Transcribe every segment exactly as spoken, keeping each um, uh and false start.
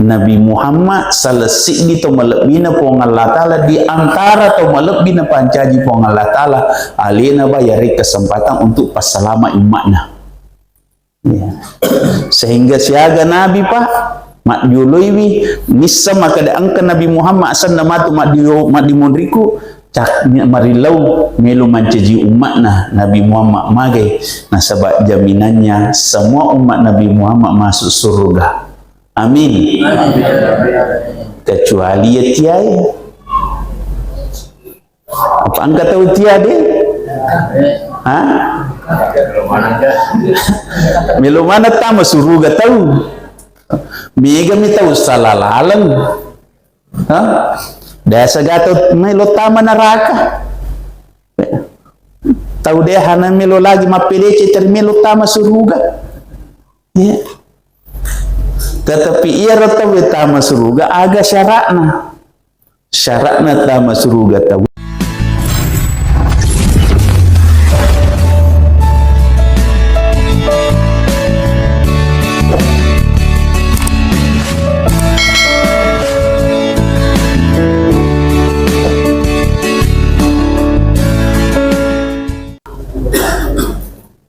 Nabi Muhammad salah siddi to malebbina Puang Allah Ta'ala di antara to malebbi napancaji Puang Allah Ta'ala, alena ba yaré kesempatan untuk passalama umma'na. Ya. Sehingga siaga Nabi, Pak, majjoloiwi, nissa makkeda engka Nabi Muhammad asenna matu maddio-, maddimonriku, cak-, marillau melo mancaji umma'na Nabi Muhammad magai, nasaba jaminannya semua umat Nabi Muhammad masuk surga. Amin. Kecuali ya tiae. Apa engka tau tia de? Ha? Melo maneng tama suruga tau. Mega mi tau sala laleng. Ha? Desa gato melo tama neraka. Tau de hana melo lagi mappedece teri melo tama suruga. Ya. Tetapi iya ro tau tama suruga aga syaratna. Syaratna tama suruga tau.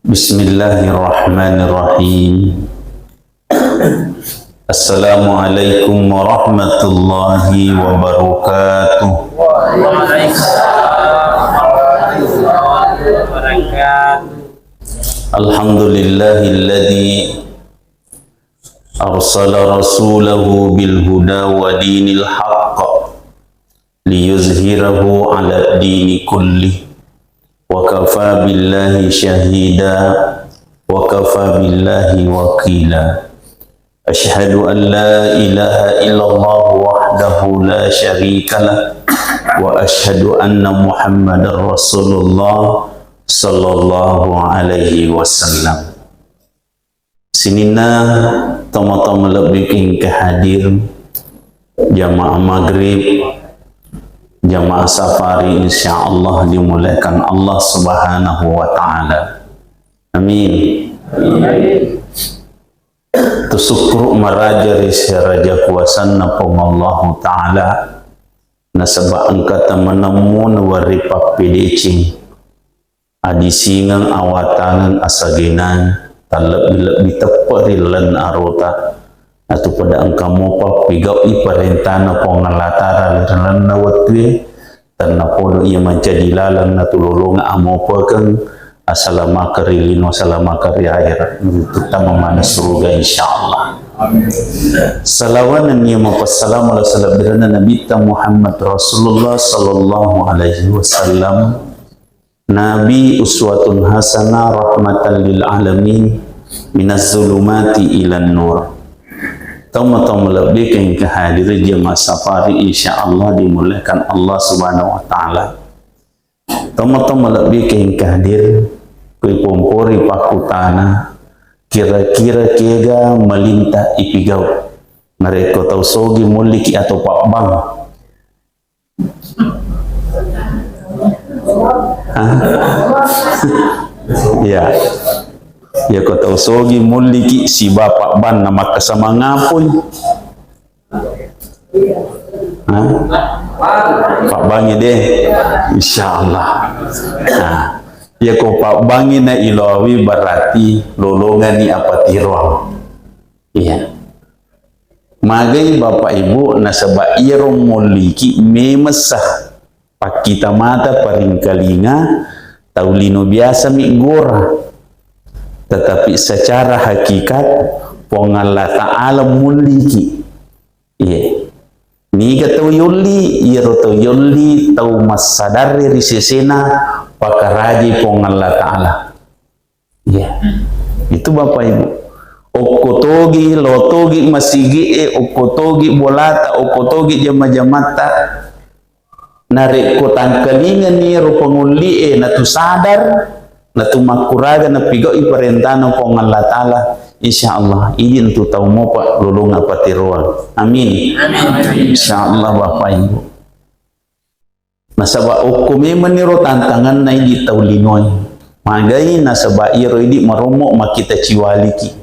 Bismillahirrahmanirrahim. Assalamualaikum warahmatullahi wabarakatuh. Alhamdulillahilladzi arsala rasulahu bil huda wa dinil haqq liyuzhirahu ala dini kulli wa kafa billahi syahida wa kafa billahi wakila. Asyhadu an la ilaha illallah wahdahu la syarika lah wa asyhadu anna Muhammadar Rasulullah sallallahu alaihi wasallam. Sininna tomatoa malebbiku engka hadir, jamaah maghrib, jamaah safari, insyaallah dimuliakan Allah Subhanahu wa Ta'ala. Amin. Tusukkuru maraja ri seraja kuasanna Puang Allahu Ta'ala, nasaba engka tamanemmu nawarri pappedeceng. Adisingeng, awatangeng, asagenang, tallebbi-lebbi teppe ri lalenna arota. Natu pada engka mopa pigau'i parentana Puang Allah Ta'ala ri lalenna wettue, tennapodo iya mancaji laleng natulolongeng amopekeng, asalamakeng ri lino, asalamakeng ri akhirat, terutama maneng suruga, insyaallah. Salawanna nennia mapassalama la salebbirenna Nabitta Muhammad Rasulullah sallallahu alaihi wasallam. Nabi uswatun hasanah rahmatan lil alamin, minaz zulumati ilan nur. Tomatoa malebbiku engka hadir jamaah safari, insyaallah dimuliakan Allah Subhanahu wa Ta'ala. Tomatoa malebbiku engka hadir, kui pompori pakkutana, kira-kira kega malinta ipigau. Narekko tau sogi mulliki atau pabbang. Hah? Iya. Iya, ko tau sogi mulliki siba pabbanna makkasa mangapui. Hah? Pabbangi de. Insyaallah. Nah, iya ko pabbangi na iloawi berarti lolongani apa tiroang. Iya. Magai Bapak Ibu, nasaba iyaro mulliki memessa pakkita mata paringkalinga tau lino biasa mi gora. Tetapi secara hakikat Puang Allah Ta'ala mulliki. Iya. Niga tau yolli, iyaro tau yolli tau massadarri ri sesena pakarajai Puang Allah Ta'ala. Iya. Itu Bapak Ibu. Okko togi, lo togi masigi e, okko togi bolata, okko togi jama-jamatta. Narekko tangkalingani ro pangolli e, natu sadar, natu makkuraga napigau'i parentana Puang Allah Ta'ala, insyaallah, idi tu tau mopa lolonga patiroang. Amin. Amin. Insyaallah Bapak Ibu. Nasaba okko memenni ro tantanganna idi tau linoe. Magai nasaba iyaro idi marommo makkita ciwaliki.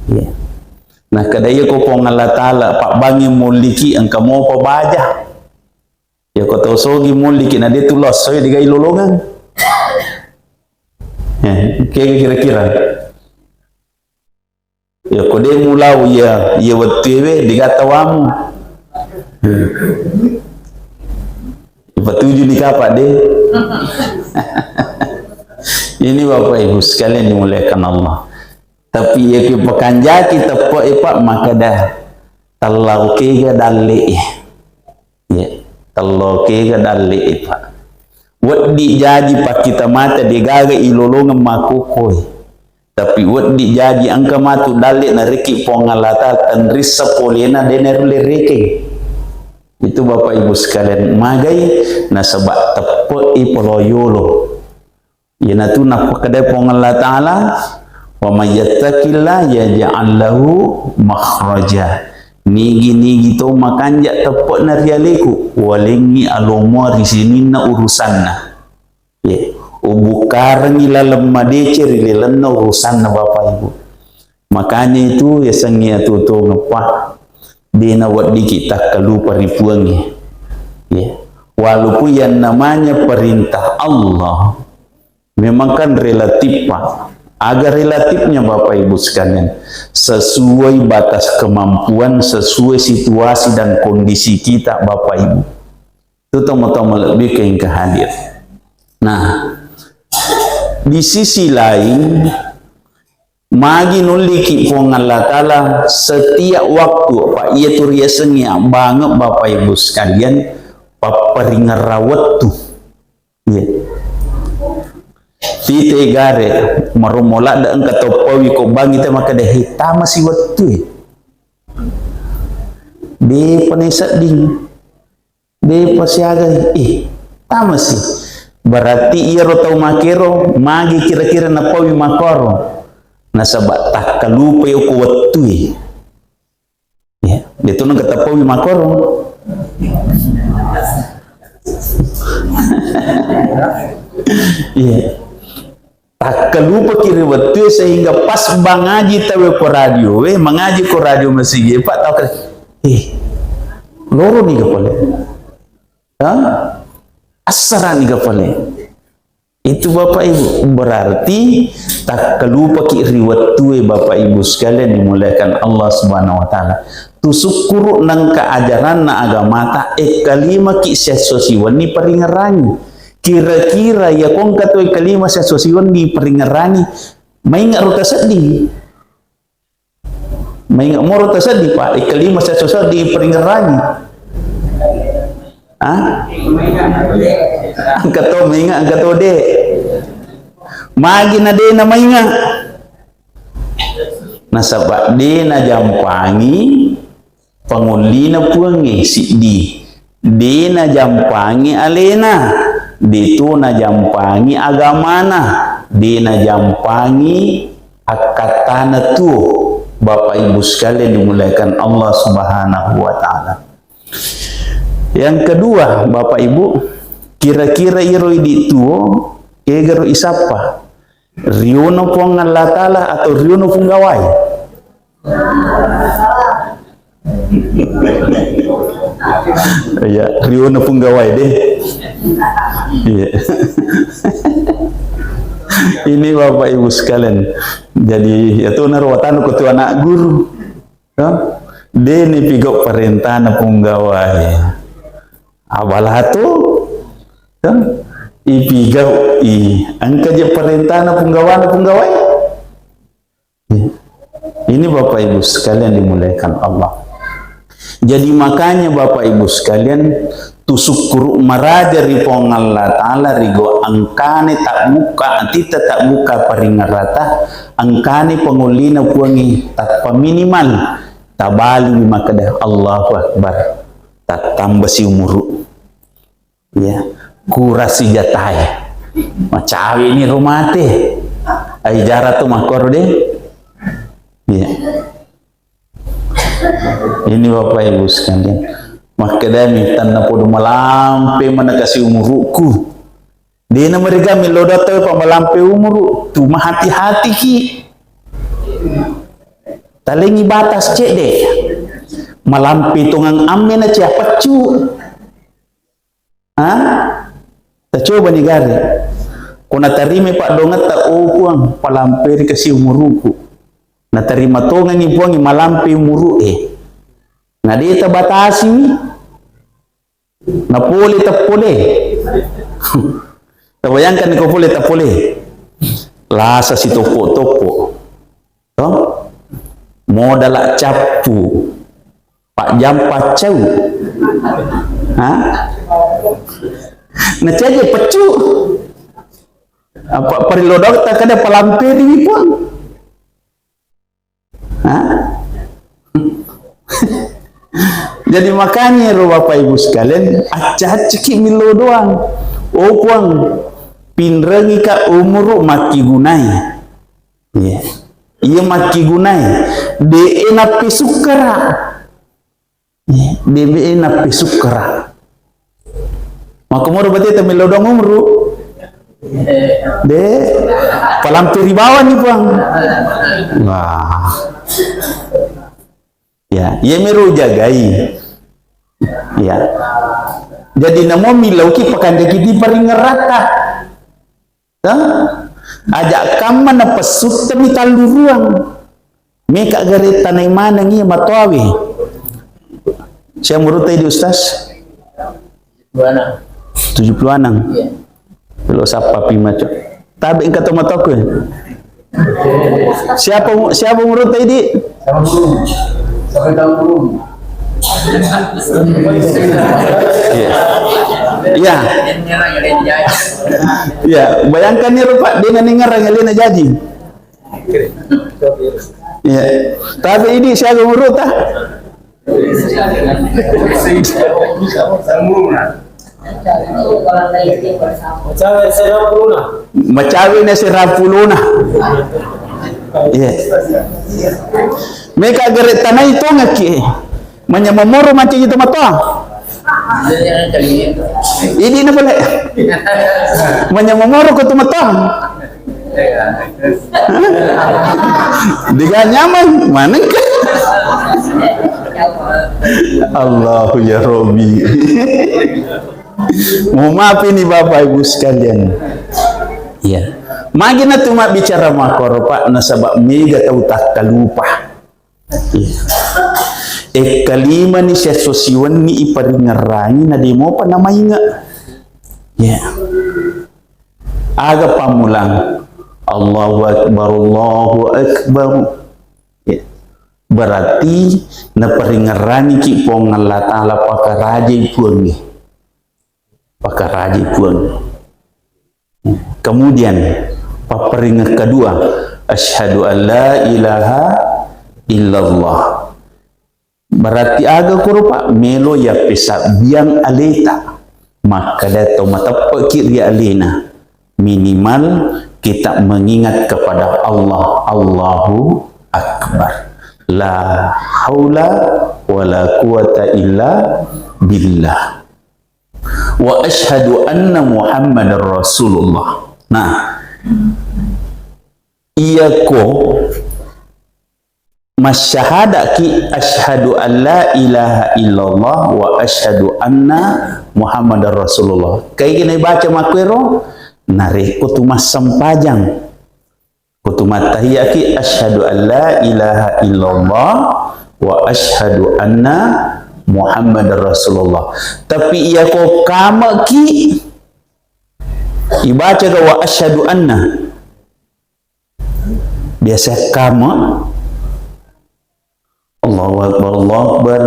Iya. Nakkeda, "Iya ko Puang Allah Ta'ala, pabbangi mulliki, engka mopa baja. Iya ko tau sogi mulliki, na de tu lassoi digai lolongeng." Eh, kega kira-kira? Iya ko de mulau iya, iya wettu ewe, degatta wamu. Ipatuju ni kapa de. Ini Bapak Ibu sekalian dimuliakan Allah. Tapi iya ki pakanjaki teppe e, Pak, makkeda tellau kega dalle e. Iya, tellau kega dalle e, Pak. Weddi jaji pakkita mata degaga ilolongeng makkukkoe. Tapi weddi jaji engka matu dalle narekki Puang Allah Ta'ala, tenrissa polena de narulle rekeng. Itu Bapak Ibu sekalian, magai nasaba teppe i paloyolo. Iyanatu nappakada Puang Allah Ta'ala, "Wa may yattaqillah yaj'al lahu makhraja." Nigi-nigi to makanja teppe'na ri aleku, walengngi alomoa ri sininna urusanna. Ye, ubukkarengngi laleng madeceng ri lalenna urusanna, Bapak Ibu. Makanya itu yasengnge atuo-tuongeng, Pak, de naweddiki takkalupa ri Puangnge. Ye. Walaupun yang namanya perintah Allah memang kan relatif, Pak. Aga relatifnya, Bapak Ibu sekalian? Sesuai batas kemampuan, sesuai situasi dan kondisi kita, Bapak Ibu. Itu tomo-tomo lebih ke engka hadir. Nah, di sisi lain, magi nulliki Puang Allah Ta'ala setiap waktu, apa iya tu riasengngi abbanget, Bapak Ibu sekalian, papparingerra wettu. Iya. Tite gare, marommo ladde engka toppawi ko bangi te makkeda, "He, tamasi wettu e." De pa nasedding. De pa siaga, eh, tamasi. Berarti iyaro tau makero, magi kira-kira napaui makkoro. Nasaba takkalupai okko wettue. Ya, de tu nengka tapaui makkoro. Iya. Takkalupaki ri wettue sehingga pas mangaji tauwe ko radio, eh, mangaji ko radio masigi, Pak, tau kere, eh, loro niga pale? Ha? Assara niga pale? Itu Bapak Ibu, berarti takkalupaki ri wettue, Bapak Ibu sekalian dimuliakan Allah Subhanahu wa Ta'ala. Tusukkuru nengka ajaranna agamata, e kalimaki siesso siwenni paringerangi. Kira-kira iya ko engka to e kalima siesso siwenni paringerangi, mainga ro tasedding? Mainga moro tasedding, Pak, e kalima siesso siwenni paringerangi. Ah? Engka to mainga, engka to de. Magi na de na mainga? Nasaba de najampangi pangollina Puangnge siddi, de najampangi alena, de to najampangi agamana, de najampangi akkattana tuo, Bapak Ibu sekalian dimuliakan Allah Subhanahu wa Ta'ala. Yang kedua, Bapak Ibu, kira-kira iro idi tuo, kegaro isappa? Riono Puang Allah Ta'ala atau riono punggawai? Iya, riono punggawai deh. Iya. Ini Bapak Ibu sekalian. Jadi, ya tu naro watanu ketua anak guru. Ya. Deni pigau parentana punggawai. Abalato. Ya. Ipigau i. Engka je parentana punggawana punggawai. Ini Bapak Ibu sekalian dimuliakan Allah. Jadi makanya Bapak Ibu sekalian, tusukkuru maraja ri Puang Allah Ta'ala rigo engkane tabbukka atitta, tabbukka paringerrata, engkane pangollina Puangnge tappa minimal tabali makkeda Allahu Akbar, tattambasi umuru. Iya, kurasi jatae. Macawe ni ro mate. Ai jara tu makkoro de. Iya. Ini Bapak Ibu sekalian. Makkedami tanna podo malampe mana kasi umuruku. Dena mereka melo datang pa malampe umuru. Tu mahati-hati ki. Talengi batas cedde. Malampe tongang amme na cia peccu. Ha? Tacoba ni gare. Ko natarima paddongetta, "Oh Puang, palamperi kasi umuruku." Natarima tongangi Puang malampe umuru'e. Na de tabatasi. Napole tappole. Tabayangkan ko pole tappole. Lasa sitoppo-toppo. To? Modala cappu. Pak jampa cau. Ha? Nacaji peccu. Apa parello dokter kada palamperi Puang. Ha? Jadi makanya ro Bapak Ibu sekalian, acca-accaki millau doang. Oh Puang, pinrengi ka umuru makkigunai. Iya. Iya makkigunai. De napisukkara. Iya, de napisukkara. Makkomoro berarti temillau doang umuru. De, palampiri bawang ni Puang. Wah. Ya, iya mero jagai. Ya. Jadi namo millau ki pakanjaki di paringerrata. Tah? Aja kamma napessutta mi talluruang. Meka gare tanai maneng iya matoawe. Sia umurutta idi, Ustaz? Tujuh puluh enam. Tujuh puluh enam. Iya. Lo sappa pi maco. Tabe engka to matoku. Siapa, siapa umurutta idi? Sama burung. Sampai tahu burung. Iya. Iya. Iya, bayangkan ni rupa, de naningerang alena jaji. Iya. Tapi ini siaga umurutta? Macawe serampuluna. Macawe na serampuluna. Iya. Meka gare tanai tongaki. Manyamamoro mancaji tomatoa. Idi na pale. Manyamamoro ko tomatoa. Diga nyaman, manengka. Allahu ya Rabbi. Mohon maaf ini Bapak Ibu sekalian. Ya. Magi na tu mabbicara makoro, Pak, nasaba mega tau takkalupa. Iya. Ekkalimani siesso siwenni iparingerrangi na demopa namainge. Ya. Aga pammulang? Allahu Akbar, Allahu Akbar. Ya. Berarti naparingerrangiki Puang Allah Ta'ala pakarajai Puangnge. Pakarajai Puangnge. Kemudian, papparingeng kedua, asyhadu an la ilaha illallah. Berarti aga koro, Pak? Melo yappesabbiang aleta. Makkeda to mateppeki ri alena. Minimal kita mengingat kepada Allah. Allahu Akbar. La haula wala quwata illa billah. Wa asyhadu anna Muhammadar Rasulullah. Nah, iyako masyahadaki asyhadu an la ilaha illallah wa asyhadu anna Muhammadar Rasulullah. Kaigana baca makkero, narekko tu massempajang. Ko tu mattahiyaki, asyhadu an la ilaha illallah wa asyhadu anna Muhammadar Rasulullah. Tapi iyako kameki, ibaca ga wa asyhadu anna. Biasa kama. Allahu Akbar, Allahu Akbar.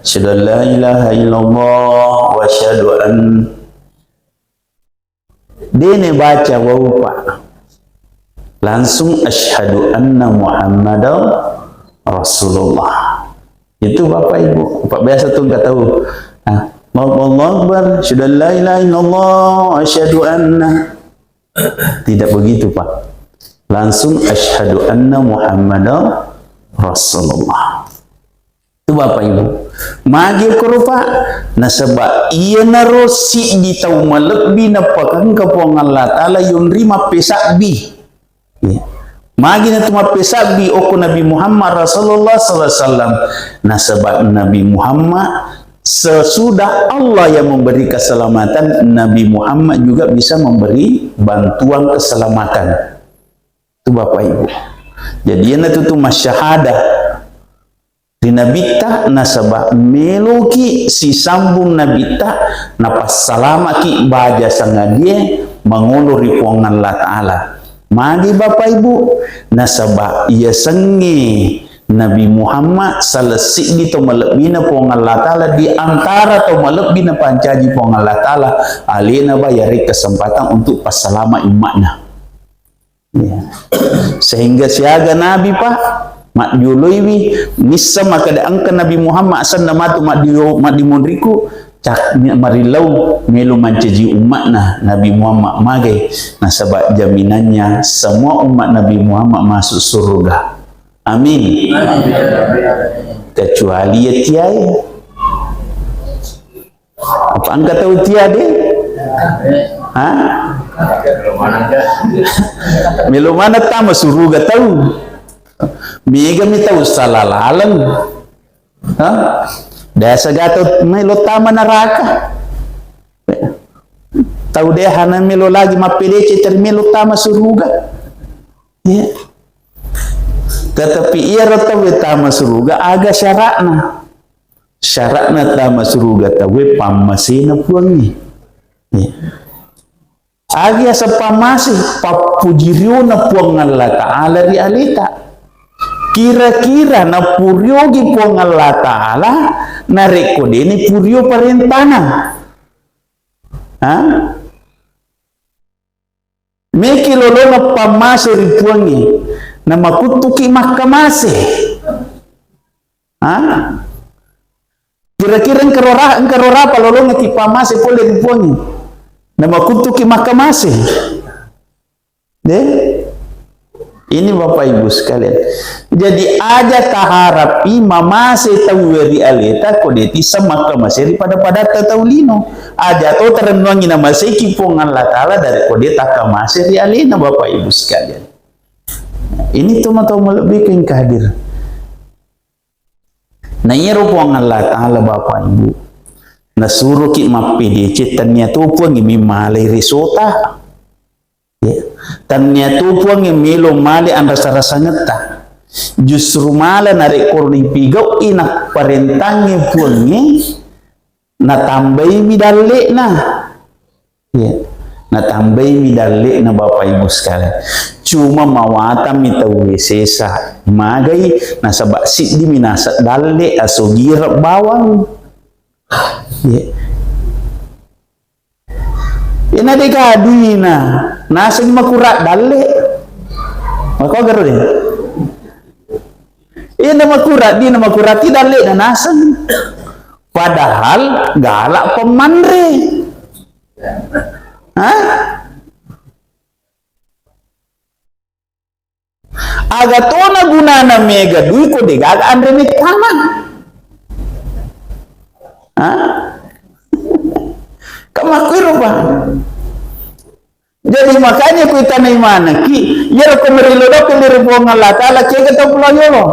Asyhadu an la ilaha illallah wa asyhadu an Dene baca wau, Pak. Langsung asyhadu anna Muhammadar Rasulullah. Itu Bapak Ibu. Pak biasa tuh nggak tahu. Nah, Allahu Akbar, asyhadu an la ilaha illallah, asyhadu anna. Tidak begitu, Pak. Langsung asyhadu anna Muhammadar Rasulullah. Itu Bapak Ibu. Magi koro, Pak? Nasaba iyanaro siddi tau malebbi napakangka Puang Allah Ta'ala yonri mappesabbi. Iya. Magi natu mappesabbi okko Nabi Muhammad Rasulullah sallallahu alaihi wasallam? Nasaba Nabi Muhammad, sesudah Allah yang memberi keselamatan, Nabi Muhammad juga bisa memberi bantuan keselamatan. Itu Bapak Ibu. Jadi, iyanatu tu masyahada ri Nabitta, nasaba meloki sisambung Nabitta, napassalamaki baja sangadie mangolo ri Puang Allah Ta'ala. Magi Bapak Ibu, nasaba iyasengnge Nabi Muhammad salessiddi to malebbina Puang Allah Ta'ala, di antara to malebbi napancaji Puang Allah Ta'ala, alena ba yareka kesempatan untuk passalama umma'na. Ya. Sehingga siaga Nabi, Pak, majjoloiwi, nissa makkeda engka Nabi Muhammad asenna matu maddio-, maddimonriku, cak-, marillau melo mancaji umma'na Nabi Muhammad, magai, nasaba jaminannya semua umat Nabi Muhammad masuk surga. Amin. Kecuali ya tiae. Apa engka tau tia de? Ha? Melo maneng tama suruga tau. Mega mi tau sala laleng. Ha? Desa gato melo tama neraka. Tau de hana melo lagi mappedece teri melo tama suruga. Ya. Tetapi iyaro tau tama suruga aga syaratna. Syaratna tama suruga tauwe pammasena Puangnge. Ya. Agi asa pammase, pappujiriona Puang Allah Ta'ala ri aleta. Kira-kira napuriogi Puang Allah Ta'ala narekko dene purio parentana. Ha? Meki lolonga pammase ri Puangnge, namakuttuki makkamase. Ha? Kira-kira engka rora-, engka rorapa lolongaki pammase pole ri Puangnge, namakuttuki makkamase. De? Ini Bapak Ibu sekalian. Jadi aja taharapi mamase tauwe ri aleta ko de tisseng makkamase ri pada-padatta tau lino. Aja to tarennuangi namaseki Puang Allah Ta'ala dari ko de takkamase ri alena, Bapak Ibu sekalian. Ini to matau malebbi ko engka hadir. Na iyaro Puang Allah Ta'ala, Bapak Ibu, nasuroki mappedece, tennia to Puangnge mi malai resota. Ya. Tennia to Puangnge melo male anrasa-rasangetta. Justru malah narekko ripigau'i napparentangnge Puangnge, natambaimi dalle'na. Ya. Natambaimi dalle'na, Bapak Ibu sekalian. Cuma mawatami tauwe sesa. Magai nasaba siddimi naseng dalle asogireng bawang. Ya. Ina de gaduina, naseng makura dalle. Mako garo de. Ina makura, dina makura ti dalle na naseng. Padahal galak pemanre. Hah? Aga tona gunana mega dui ko degaga anre mettama. Ha? Kamakkui rupa. Jadi makanya kui tanai manaki, iyaro ko merilo doke ri Puang Allah Ta'ala, kega tau pulau yolo.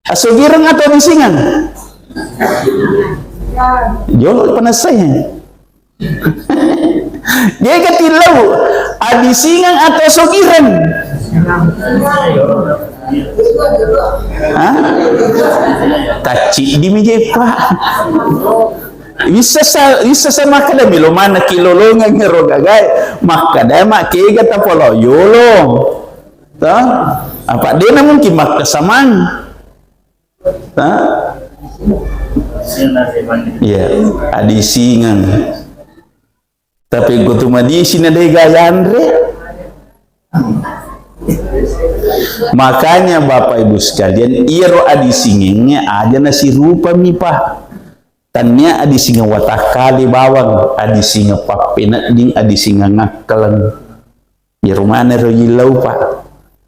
Asogireng atau adisingeng? Jolo panessai. Dega tillau, adisingeng atau asogireng? Hah? Kacciddi mi jeppa. Wissa sa, wissa sa makkeda melo manaki lolongeng ro gagae. Makkeda makkega tapolo yolo. Toh? Apa dena mungkin makkesamang. Toh? Iya, adisingeng. Tapi kutu madisi na dega yanre. Makanya Bapak Ibu sekalian, iyaro adisingengnya aja nasirupami, Pak. Tannia adisingeng watakkale bawang, adisingeng pappenedding, adisingeng akkaleng. Iyaro maneng ro yillau, Pak.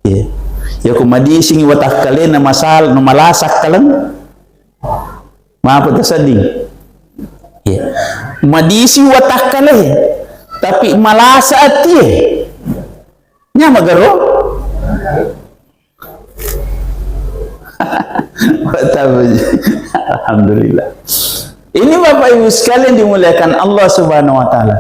Iya. Iya ko madisingi watakkalena masal-, no malasa akkaleng. Mapa tasedding? Iya. Madisi watakkale, tapi malasa atie. Nya magaro? Alhamdulillah. Ini Bapak Ibu sekalian dimuliakan Allah Subhanahu wa Ta'ala.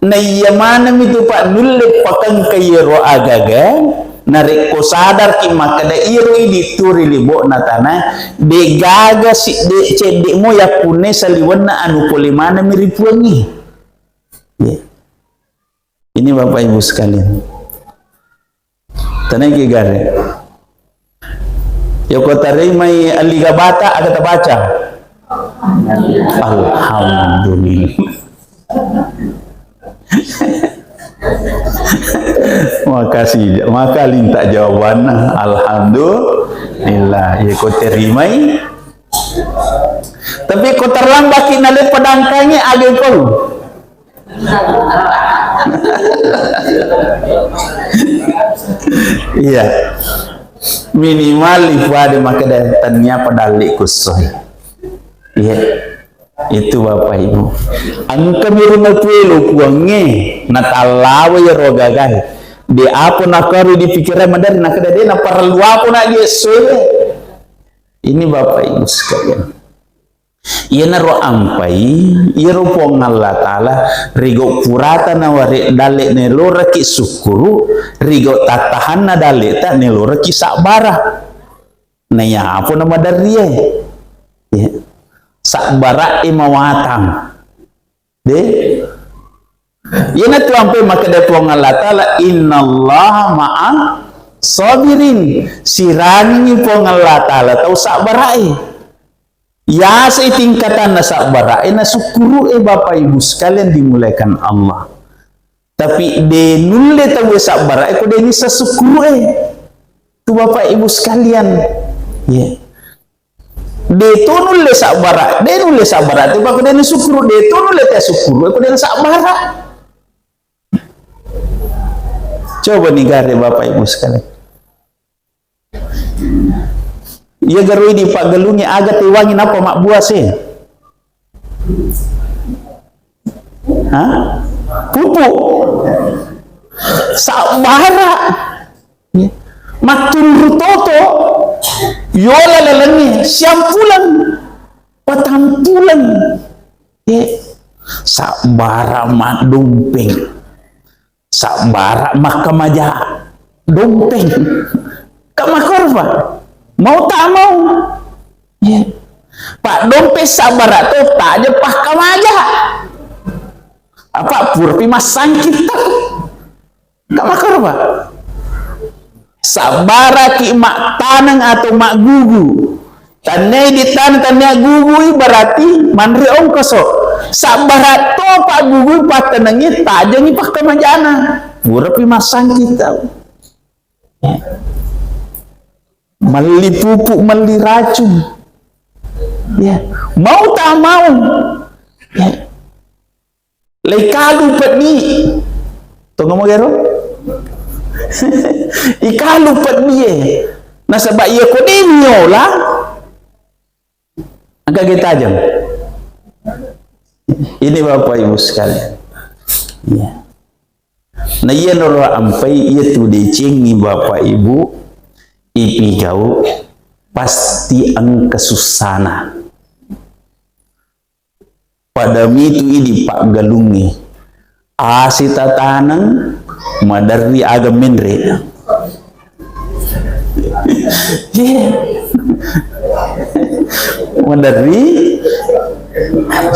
Na iya maneng itu, Pak, nulle pakengka iyaro agaga, narekko sadarki makkeda iyaro idi turi libo'na tana, de gaga sidde cedde'mo yakkunne saliwenna anu pole maneng mi ri Puangnge. Ya. Ini Bapak Ibu sekalian. Tanaiki gare. Yoko tarimai Alliga Bata, aga tabaca? Alhamdulillah. Makasih, maka linta jawabanna. Alhamdulillah. Yoko tarimai. Tapi ko terlambat ki nale padangkangi, aga kau? Iya. Minimal ipuade makkeda tania padalle kussoi. Iya. Itu Bapak Ibu. Engka mi rumah puelo Puangnge, natallawa ya rogagai. De apa nakaro di pikiran madari, nakeda de na parellu apa na di essoe. Ini Bapak Ibu sekalian. Iyanaro ampai, iyaro Puang Allah Ta'ala, rigau purata naware dalle neloraki sukkuru, rigau tattahanna dalle ta neloraki sabbara. Na iya apa na maderrie? Ya. Sabbara e mawatang. De. Iyanatu ampai makkeda Puang Allah Ta'ala, "Innallaha ma'a sabirin." Sirangi Puang Allah Ta'ala tau sabbarae. Yasai tingkatanna sabbarae na sukkuru'e, Bapak Ibu sekalian dimuliakan Allah. Tapi de nulle tauwe sabbarae ko de nisa sukkuru'e. Tu Bapak Ibu sekalian. Ya. De to nulle sabbara, de nulle sabbara tu ko de nusukkuru, de to nulle te sukkuru ko de sabbara. Coba ni gare Bapak Ibu sekalian. Iya garoi di paggalungi aga tewangi napa mabbuase? Ha? Pupuk. Sabbara. Mattunru toto. Yola lalengnge siampuleng. Patampuleng. Ye. Sabbara maddompeng. Sabbara makkamaja dompeng. Ka makkoro, Pak? Mau tak mau? Iya. Pak, dompeng sabbara to taja pakkamaja. Apa purapi massangkit to? Ka makkoro, Pak? Sabbaraki mattaneng atau maggugu. Tannai dittaneng, tannai gugui, berarti manre ongkoso. Sabbara to paggugui pattanengi, tajengi pakkamajana. Purapi massangkit tau. Melli pupuk, melli racun. Ya, mau tak mau. Ya. Leikalu peddi. Tonga mogero? Ikalu peddi e. Nasaba iya ko de miola, engka ge tajeng. Ini Bapak Ibu sekalian. Iya. Na iya noro ampai iya tu decengi Bapak Ibu ipigau pasti engka sussana. Pada mitu idi paggalungnge. Asi tataneng, maderri aga menre. Maderri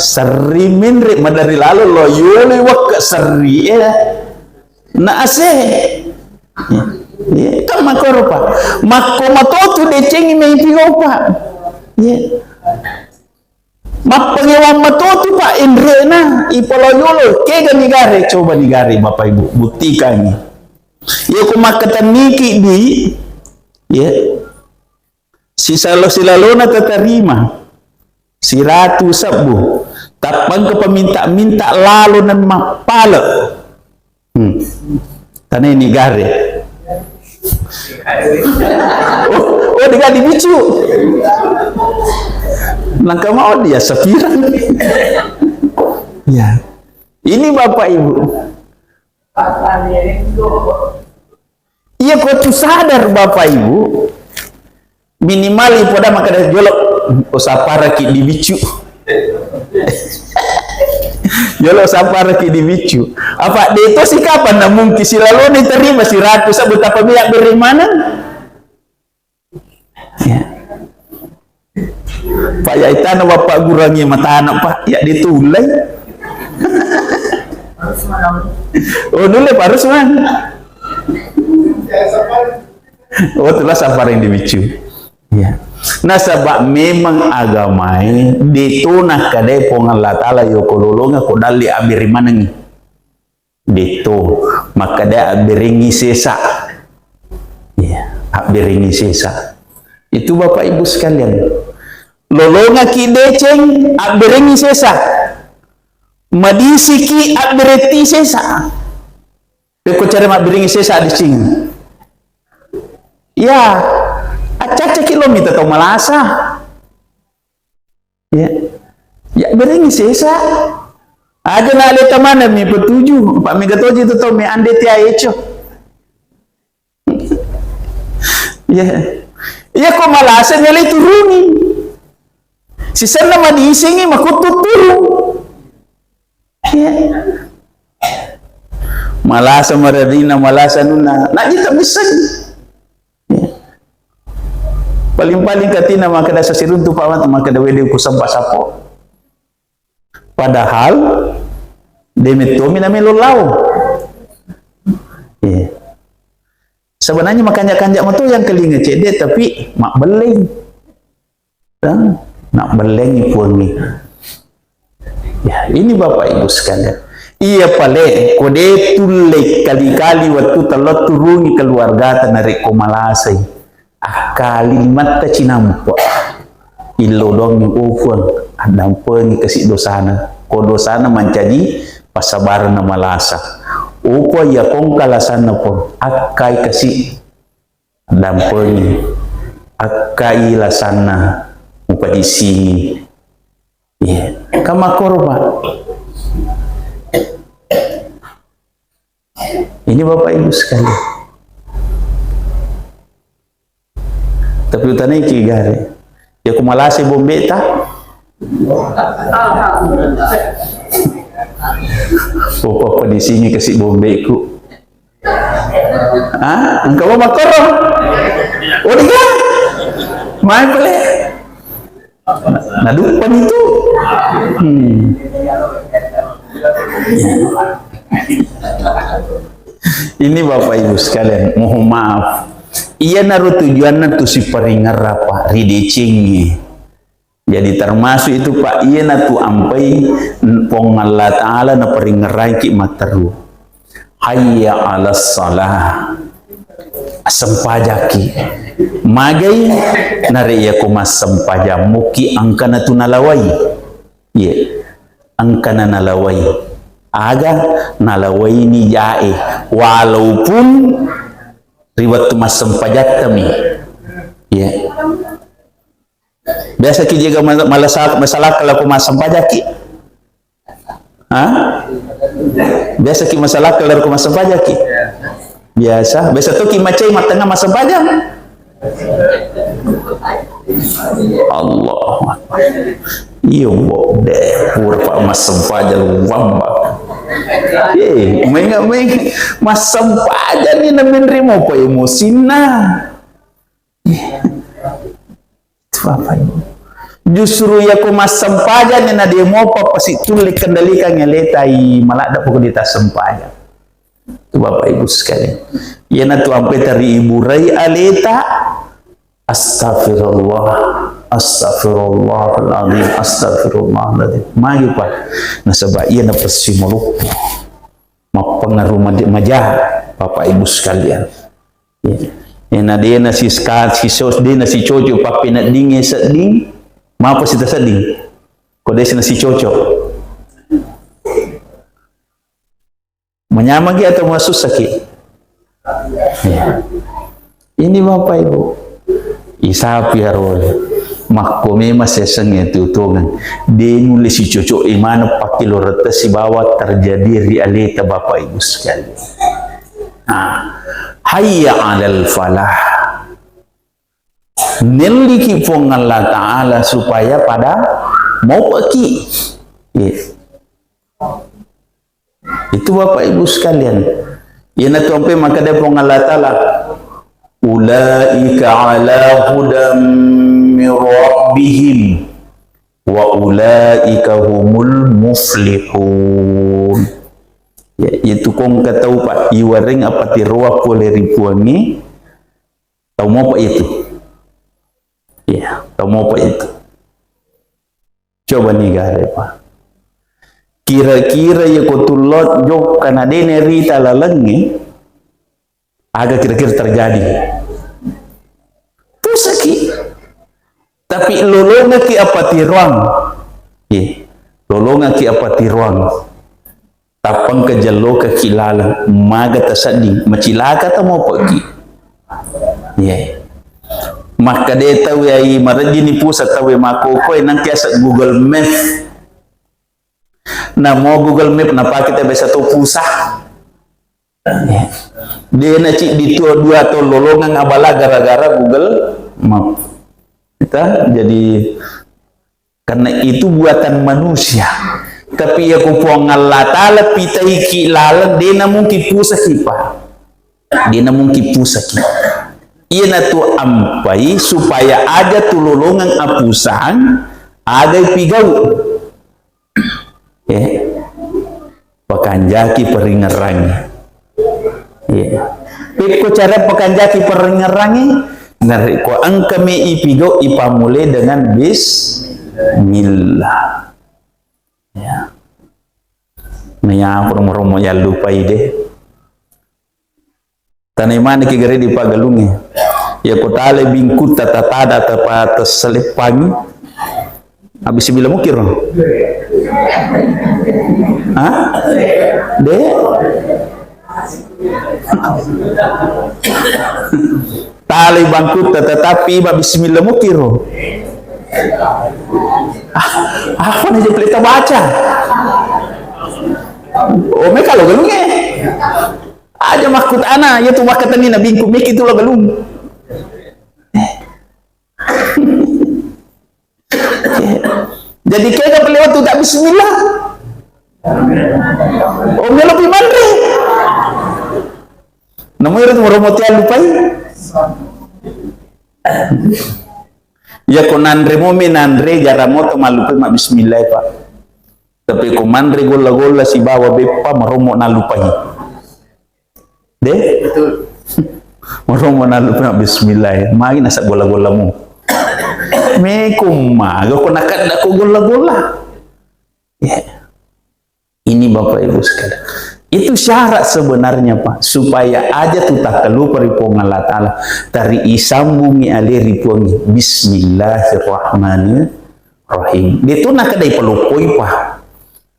serri menre, maderri lalo lo yolo wakka serri e. Na ase. Kan makkoro, Pak. Makko matotu decengi maipi gopa. Mappangewang matotu, Pak, enre'na, ipaloyolo, kega nigare, coba nigare, Bapak Ibu, buktikangi. Iya ko makkatenniki di, ya, sisalo-, silalona tatarima, siratu sebbu, tappangka paminta-minta lalo nan mappale. Hmm. Tanai ni gare. Oh, oh, dega dibicu. Nangka mau dia sapirang. Ya. Ini Bapak Ibu. Iya ko tu sadar Bapak Ibu, minimal ipoda makkeda jolo usaparaki di biccu. Jolo usaparaki di biccu. Apa de to si kapan na mungkin si laloni terima si ratu sa betapa miak beri maneng. Ya. Pak, ya itana Bapak gurangi matana, Pak, ya ditulai. Oh, dulu Pak Rusman. Oh, tulah saparing di biccu. Ya. Nasaba memang agamae de to nakkadai Puang Allah Taala yoko lolonga ko dalli abiri manengi. Detto, makkeda abberengngi sesa. Iya, abberengngi sesa. Itu Bapak Ibu sekalian. Lolongaki deceng, abberengngi sesa. Madisiki, abberetti sesa. Pekko cara mabberengngi sesa deceng. Ya, acca-accaki lo mita tau malasa. Ya. Ya, berengngi sesa. Aja na aleta maneng mi petuju, Pak, mega toji tu tau mi ande tia eco. Ya. Ya, ko malasa nyale turuni. Sisenna madisengi makuttu turu. Ya. Malasa maradina, malasa nuna. Najita misseng. Paling-paling katina makkeda sasiruntu Pak Mat, makkeda wede ku sempa sapo. Padahal de mettomi na melo lao. Iya. Sebenarnya makanja-kanja metu yang kelinga cedde tapi mabbellei. Nah, nabellengi puangnge. Ya, ini Bapak Ibu sekalian. Iya pale, ko de tulle kali-kali wettu tello turungi keluargata narekko malasai. Akkali limatta cinampa. Illo dongi, oh Puang, addampengi kasi dosana. Ko dosana mancaji passabarenna malasa. Oh Puang, iya kongka lasanna Puang, akkai kasi. Dampengi, akkai lasanna mupadissingi. Iya, kan makkoro, Pak. Ini Bapak Ibu sekalian. Tapi utanaiki gare. Ya ku malasi bombeta. Upapadissingi kasi bombeku. Ah, engka mau makkoro? Oh, dia? Main pale. Nah, dupa itu. Hmm. Ini Bapak Ibu sekalian, mohon maaf. Iya naro tujuanna tu siparingerra, Pak, ridecengi. Jadi termasuk itu, Pak, iyanatu ampai Puang Allah Ta'ala naparingerraiki matteru. Hayya 'alas shalah. Sempajaki. Magai nare iya ko massempajang muki engkana tu nalawai. Iya. Engkana nalawai. Aga nalawaini jae. Walaupun ri wettu massempajattami. Iya. Biasa ki jaga ma-, malasa-, masalakka lako massempajaki? Ha? Biasa ki masalakka lako massempajaki? Biasa. Biasa to ki macai mattengnga massempajang? Allahu Akbar. Iyo, bo, de, pura pa massempajang wamba. Eh, mainga, maing, massempajang ni na menre mopa emosinna. Itu apa ini? Justru yako massempajang na de mopa pasi tulle kendalikan aleta i maladda poko dita sempajang. Itu Bapak Ibu sekalian. Iyanatu ampe tari iburai aleta. Astagfirullah, astagfirullahaladzim, astagfirullahaladzim. Magi, Pak. Nasaba iya na pasti maloppo. Mappengaruh maja-, maja, Bapak Ibu sekalian. Iya. Ena dena si ska-, si sos dena si cocok pappeneddingnge sedding, mapa sita sedding? Ko desi na si cocok. Manyamaki atau masussaki? Iya. Ini Bapak Ibu. Isapi arole. Makko memang seseng ya tutongan. De nulle si cocok imana pakiloretta sibawa terjadi ri aleta Bapak Ibu sekalian. Nah, hayya 'alal falah. Nelliki Puang Allah Ta'ala supaya pada mopeki. Iya. Itu Bapak Ibu sekalian. Iyanatu ampe makkeda Puang Allah Ta'ala, "Ulaika ala hudam min rabbihim wa ulaika humul muflihun." Ya, itu kongka tau, Pak, iwareng apa tiroa pole ri Puangnge, tau mopa itu. Ya, tau mopa itu. Coba ni gare, Pak. Kira-kira ya ko tulot jokka na dene rita lalengnge, aga kira-kira terjadi? Pusaki. Tapi lolongaki apa tiroang. Iya. Lolongaki apa tiroang. Tappang kejelloka ki laleng, maga tasedding, macilaka ta mopeki. Iya. Makkeda tau yai marejjini pusang tau e makkokkoe nangka yaseng Google Map. Namo Google Map napake ta biasa to pusang. Iya. De na ciddi tuo dua to lolongang abala gara-gara Google Map. Kita jadi Karena itu buatan manusia. Tapi iya ko Puang Allah Ta'ala pitaiki laleng, de na mungkin pusaki, Pak. De na mungkin pusaki. Iyanatu ampai supaya aja tu lolongang apusang, aga ipigau. Ya. Pakanjaki paringngerangnge. Iya. Pekko cara pakanjaki paringngerangnge, narekko engka me ipigau, ipammulai dengan bismillah. Ya. Naya pura maromo yallupai de. Tanai maneki gare di pagalungnge. Iya ko tale bingkutta tatada tapa tassaleppangi. Abis sembilan mukiro. Hah? De. Tale bangkutta tetapi ba bismillah mukiro. Ah, apa nih jadi baca? Oh, me kalau galungnge. Aja makkutana, iya tu makkatenni nabingku miki tu lo galung. Jadi kega pale wettu ta bismillah. Oh, melo pi manre. Namu ero tu maromo tiang lupai. Iya ko nanre mo me nanre jaramo to mallupai ma bismillah, Pak. Tapi ko manre golla-golla sibawa beppa maromo nallupai. De? Betul. Maromo nallupai bismillah. Magi nasa golla-gollamu. Mekum maga ko nakadda ko golla-golla. Ya. Ini Bapak Ibu sekalian. Itu syarat sebenarnya, Pak, supaya aja tu takkalupa ri Puang Allah Ta'ala. Tari isambungi ale ri Puang. Bismillahirrahmanirrahim. Rahim. De tu nakadai paloppoi, Pak.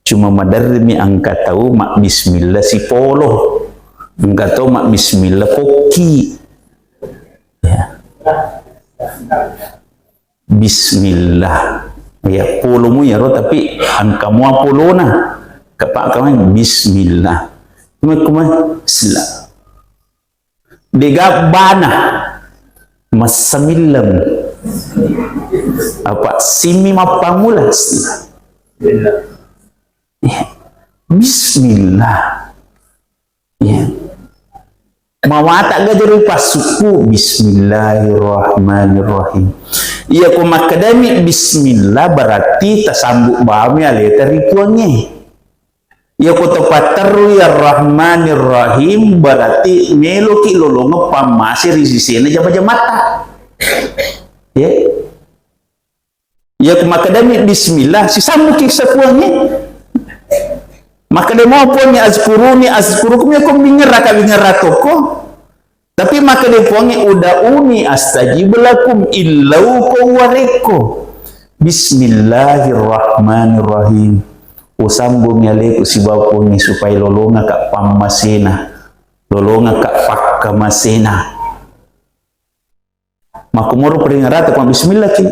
Cuma maderrimi engka tau mabbismillah sipolo. Engka tau mabbismillah kokki. Ya. Bismillah. Ya, polomu yaro tapi engka mua polona. Kepak kamai bismillah. Kuma kuma sila. Dega bana massamilleng. Apa simmi mappamula? Bismillah. Ya. Mawata gajari pasukku. Bismillahirrahmanirrahim. Iya ko makkedami bismillah berarti tasambut bawami aleta ri Puangnge. Iya ko tepatterru ya Rahmanir Rahim, berarti meloki lolongeng pammase ri sisena jama-jamatta. Ya. Iya ko makkedami bismillah, sisambuki sa Puangnge. Makkeda mo Puangnge, "Azkuruni, azkurukum," ya ko bingerraka bingerra tokko. Tapi makkeda Puangnge, "Ud'uni astajib lakum," illau ko warekko. Bismillahirrahmanirrahim. Usambungi aleku sibawa Puangnge supaya lolongaka pammasena, lolongaka pakkamasena. Makkumuru peringerata ko bismillah ki.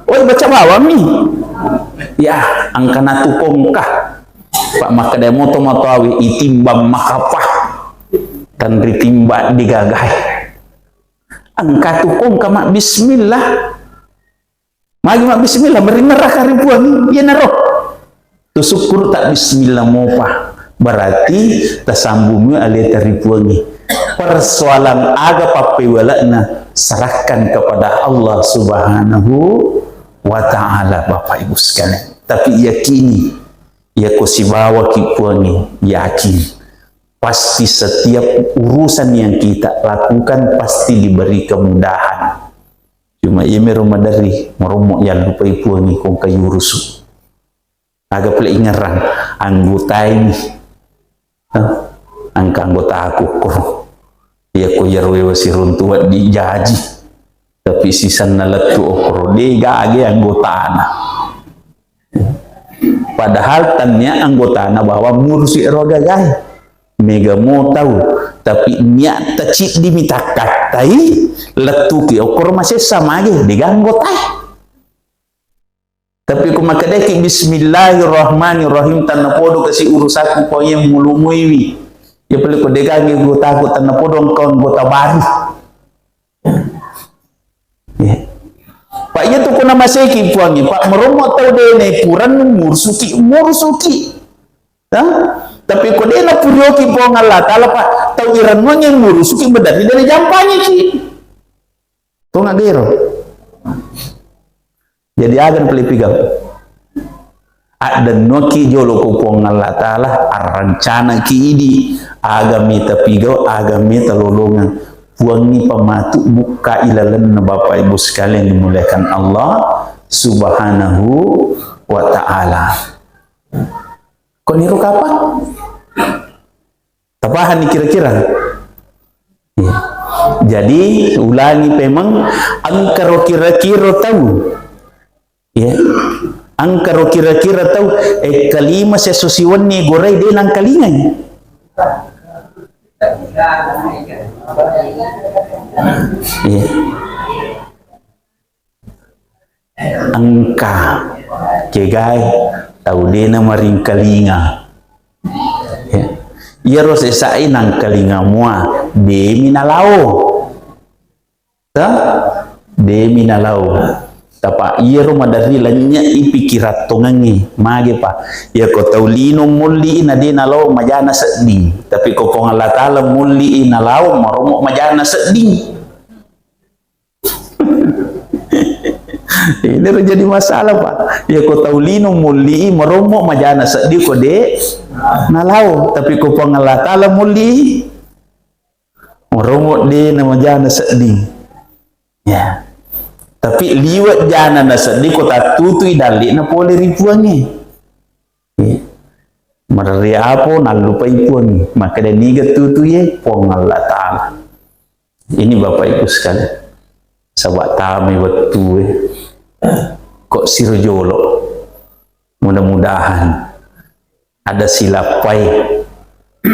Oi, baca bawammi. Ya, engka natu kongka. Pak makkeda moto matoawi itimbang makapa. Tanri timba digagai. Engka tu kongka mabbismillah. Magi mabbismillah, meringerraka ri Puang, iyanaro. Tu sukkuru ta bismillah mopa. Berarti tasambung aleta ri Puangi. Persoalan aga pappewala'na serahkan kepada Allah Subhanahu wa Ta'ala, Bapak Ibu sekalian. Tapi yakini, ya ko sibawa ki Puangi, yakin. Pasti setiap urusan yang kita lakukan pasti diberi kemudahan. Cuma iya mero maderri, marommo yallupai Puangi kongka yurusu. Aga pale ingerang, anggotaini. Hah? Engka anggotaku ko. Iya ko iyaro wewa siruntu wedding jaji. Tapi sisenna lettu okoro, de gage anggotana. Padahal tania anggotana bahwa murusi ero gagai. Mega mo tau, tapi niatta ciddi mi takkattai, lettuki okoro masessa mage, de ga anggotai. Tapi ko makkedaki bismillahirrahmanirrahim, tannapodo kasi urusaku ko yang mulumuiwi. Ya pale ko de ga anggotaku, tannapodo engka anggota baru. Ya. Pak, iya tu ko namaseki Puangi, Pak, merommo tau de nae purang murusuki, murusuki. Hah? Tapi ko de napurioki Puang Allah Ta'ala, Pak, tau irennuang yang murusuki, bedari de najampangiki. Tongeng gero. Jadi aga pale pigau. Addennuaki jolo ko Puang Allah Ta'ala, arrancanaki idi, aga meta pigau, aga meta lolongeng. Puangi pamatu bukka ilalenna, Bapak Ibu sekalian dimuliakan Allah Subhanahu wa Ta'ala. Ko niro kapang? Tapahanni kira-kira? Iya. Jadi, ulangi pemeng, engkaro kira-kira tau. Ya. Engkaro kira-kira tau, eh, kalima seso siwenni gorai de nangkalingai. Iya. Engka kegai tau de namaringkalinga. Ya. Iyaro sesai nangkalinga mua, demi nalao. Ta? Demi nalao. Tapa iyaro maderri lennye i pikirattongengngi. Mage pa? Iya ko tau lino mulli i na de nalao majana sedding. Tapi ko Puang Allah Ta'ala mulli i nalao maromo majana sedding. Ini ro jadi masalah, Pak. Ya ko tau lino mulli i, marommo majana seddi ko de nalao, tapi ko Puang Allah Ta'ala mulli i, marommo de na majana seddi. Ya. Tapi liwat jana na seddi ko tattutui dalli na pole ri Puangnge. Iya. Marerri apo nallupai Puangnge, makkeda niga tutu ye Puang Allah Ta'ala. Ini Bapak Ibu sekalian, saba' tamai wettue, kok siro jolo. Mudah-mudahan ada silappai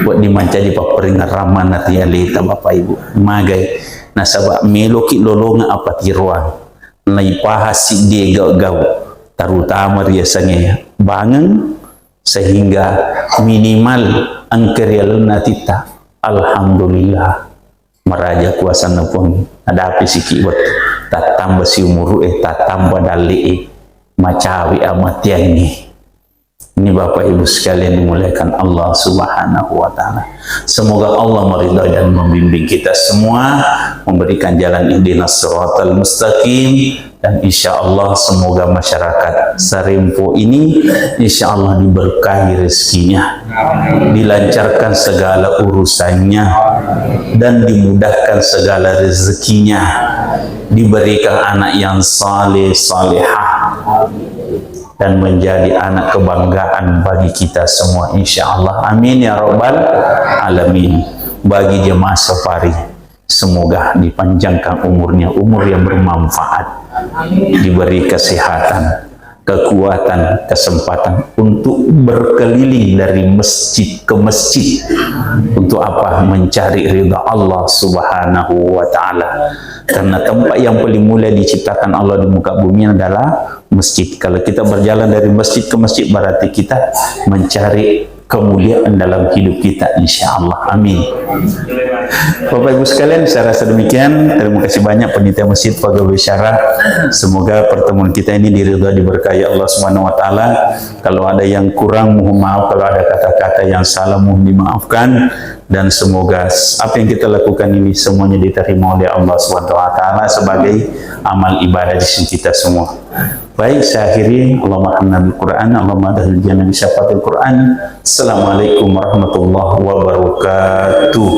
wedding mancaji papparingerrang maneng ri aleta Bapak Ibu. Magai, nasaba' meloki lolongeng apatiroang, naipaha siddi gau-gau, terutama riasengnge bangeng, sehingga minimal engka ri lalenna atitta, alhamdulillah, maraja kuasanna Puang, nadapi siki wettu, tattamba siumuru'e, tattamba dalle'e, macawe amateangnge. Ini Bapak Ibu sekalian dimuliakan Allah Subhanahu wa Ta'ala. Semoga Allah meridhai dan membimbing kita semua, memberikan jalan ihdinas siratal mustaqim, dan insya Allah semoga masyarakat Sarempo ini insya Allah diberkahi rezekinya, dilancarkan segala urusannya, dan dimudahkan segala rezekinya, diberikan anak yang saleh salehah, dan menjadi anak kebanggaan bagi kita semua, insya Allah. Amin ya rabbal alamin. Bagi jemaah safari, semoga dipanjangkan umurnya, umur yang bermanfaat, diberi kesehatan, kekuatan, kesempatan untuk berkeliling dari masjid ke masjid. Untuk apa? Mencari ridha Allah Subhanahu wa Ta'ala. Karena tempat yang paling mulia diciptakan Allah di muka bumi adalah masjid. Kalau kita berjalan dari masjid ke masjid, berarti kita mencari kemuliaan dalam hidup kita, insya Allah. Amin. Bapak Ibu sekalian, saya rasa demikian. Terima kasih banyak panitia masjid, pegawai syara. Semoga pertemuan kita ini diridhoi, diberkahi Allah Subhanahu wa Taala. Kalau ada yang kurang, mohon maaf. Kalau ada kata-kata yang salah, mohon dimaafkan. Dan semoga apa yang kita lakukan ini semuanya diterima oleh Allah Subhanahu wa Taala sebagai amal ibadah di sisi kita semua. Baik, saya akhiri. Allahumma arhamna bil Quran, Allahumma dakhil jannah bi syafaatil Quran. Assalamualaikum warahmatullahi wabarakatuh.